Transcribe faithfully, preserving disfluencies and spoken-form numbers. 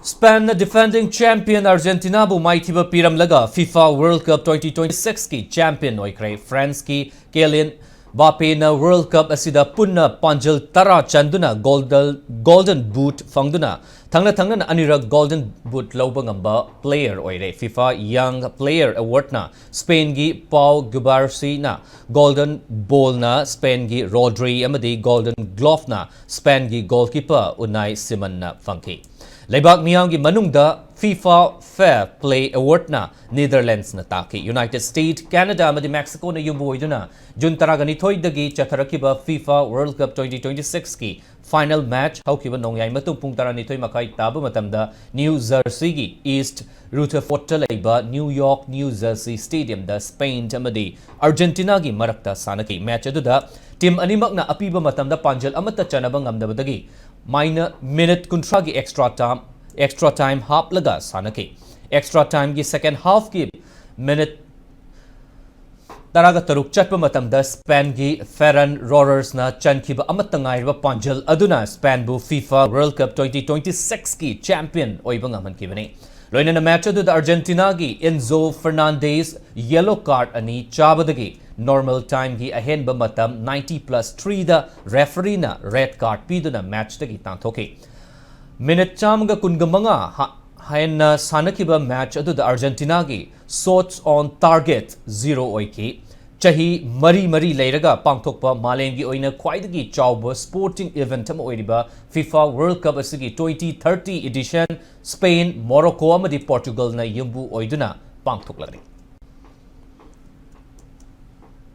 Spainꯅ defending champion Argentinaꯕꯨ ꯃꯥꯏꯊꯤꯕ ꯄꯤꯔꯝꯂꯒ FIFA World Cup twenty twenty-sixꯀꯤ champion ꯑꯣꯏꯈ꯭ꯔꯦ꯫ Franceꯀꯤ Kylian Mbappeꯅ World Cup ꯑꯁꯤꯗ ꯄꯨꯟꯅ ꯄꯥꯟꯖꯜ ꯇꯔꯥ ꯆꯟꯗꯨꯅ Golden, Golden Boot ꯐꯪꯗꯨꯅ ꯊꯪꯅ ꯊꯪꯅꯅ ꯑꯅꯤꯔꯛ Golden Boot ꯂꯧꯕ ꯉꯝꯕ player ꯑꯣꯏꯔꯦ꯫ FIFA Young Player Awardꯅ Spainꯒꯤ Pau Cubarsíꯅ, Golden Ballꯅ Spainꯒꯤ Rodri ꯑꯃꯗꯤ Golden Gloveꯅ Spainꯒꯤ goalkeeper Unai Simonꯅ ꯐꯪꯈꯤ꯫ ꯂꯩꯕꯥꯛ ꯃꯤꯌꯥꯝꯒꯤ ꯃꯅꯨꯡꯗ FIFA Fair Play Awardꯅ Netherlandsꯅ ꯇꯥꯈꯤ꯫ United States, Canada ꯑꯃꯗꯤ Mexicoꯅ ꯌꯨꯝꯕꯨ ꯑꯣꯏꯗꯨꯅ June ꯇꯔꯥꯒ ꯅꯤꯊꯣꯏꯗꯒꯤ ꯆꯠꯊꯔꯛꯈꯤꯕ FIFA World Cup twenty twenty-sixꯀꯤ final match ꯍꯧꯈꯤꯕ ꯅꯣꯡꯌꯥꯏ ꯃꯇꯨꯡ ꯄꯨꯡ ꯇꯔꯥꯅꯤꯊꯣꯏ ꯃꯈꯥꯏ ꯇꯥꯕ ꯃꯇꯝꯗ New Jerseyꯒꯤ East Rutherfordꯇ ꯂꯩꯕ New York, New Jersey Stadiumꯗ Spain ꯑꯃꯗꯤ Argentinaꯒꯤ ꯃꯔꯛꯇ ꯁꯥꯟꯅꯈꯤ꯫ Match ꯑꯗꯨꯗ team ꯑꯅꯤꯃꯛꯅ ꯑꯄꯤꯕ ꯃꯇꯝꯗ ꯄꯥꯟꯖꯜ ꯑꯃꯠꯇ ꯆꯟꯅꯕ ꯉꯝꯗꯕꯗꯒꯤ minor minute ꯀꯨꯟꯊ꯭ꯔꯥꯒꯤ extra time, extra time ꯍꯥꯞꯂꯒ ꯁꯥꯟꯅꯈꯤ꯫ Extra timeꯒꯤ second halfꯀꯤ minute ꯇꯔꯥꯒ ꯇꯔꯨꯛ ꯆꯠꯄ ꯃꯇꯝꯗ Spainꯒꯤ Ferran Torresꯅ ꯆꯟꯈꯤꯕ ꯑꯃꯠꯇ ꯉꯥꯏꯔꯕ ꯄꯥꯟꯖꯜ ꯑꯗꯨꯅ Spainꯕꯨ FIFA World Cup twenty twenty-sixꯀꯤ champion ꯑꯣꯏꯕ ꯉꯝꯍꯟꯈꯤꯕꯅꯤ꯫ ꯂꯣꯏꯅꯅ match ꯑꯗꯨꯗ Argentinaꯒꯤ Enzo Fernandez yellow card ꯑꯅꯤ ꯆꯥꯕꯗꯒꯤ normal timeꯒꯤ ꯑꯍꯦꯟꯕ ꯃꯇꯝ ninety plus threeꯗ refereeꯅ red card ꯄꯤꯗꯨꯅ matchꯇꯒꯤ ꯇꯥꯟꯊꯣꯛꯈꯤ꯫ Minute ꯆꯥꯝꯃꯒ ꯀꯨꯟꯒ ꯃꯉꯥ ꯍ-, ꯍꯦꯟꯅ ꯁꯥꯟꯅꯈꯤꯕ match ꯑꯗꯨꯗ Argentinaꯒꯤ shots on target zero ꯑꯣꯏꯈꯤ꯫ ꯆꯍꯤ ꯃꯔꯤ ꯃꯔꯤ ꯂꯩꯔꯒ ꯄꯥꯡꯊꯣꯛꯄ ꯃꯥꯂꯦꯝꯒꯤ ꯑꯣꯏꯅ ꯈ꯭ꯋꯥꯏꯗꯒꯤ ꯆꯥꯎꯕ sporting event ꯑꯃ ꯑꯣꯏꯔꯤꯕ FIFA World Cup ꯑꯁꯤꯒꯤ twenty thirty edition Spain, Morocco ꯑꯃꯗꯤ Portugalꯅ ꯌꯨꯝꯕꯨ ꯑꯣꯏꯗꯨꯅ ꯄꯥꯡꯊꯣꯛꯂꯒꯅꯤ꯫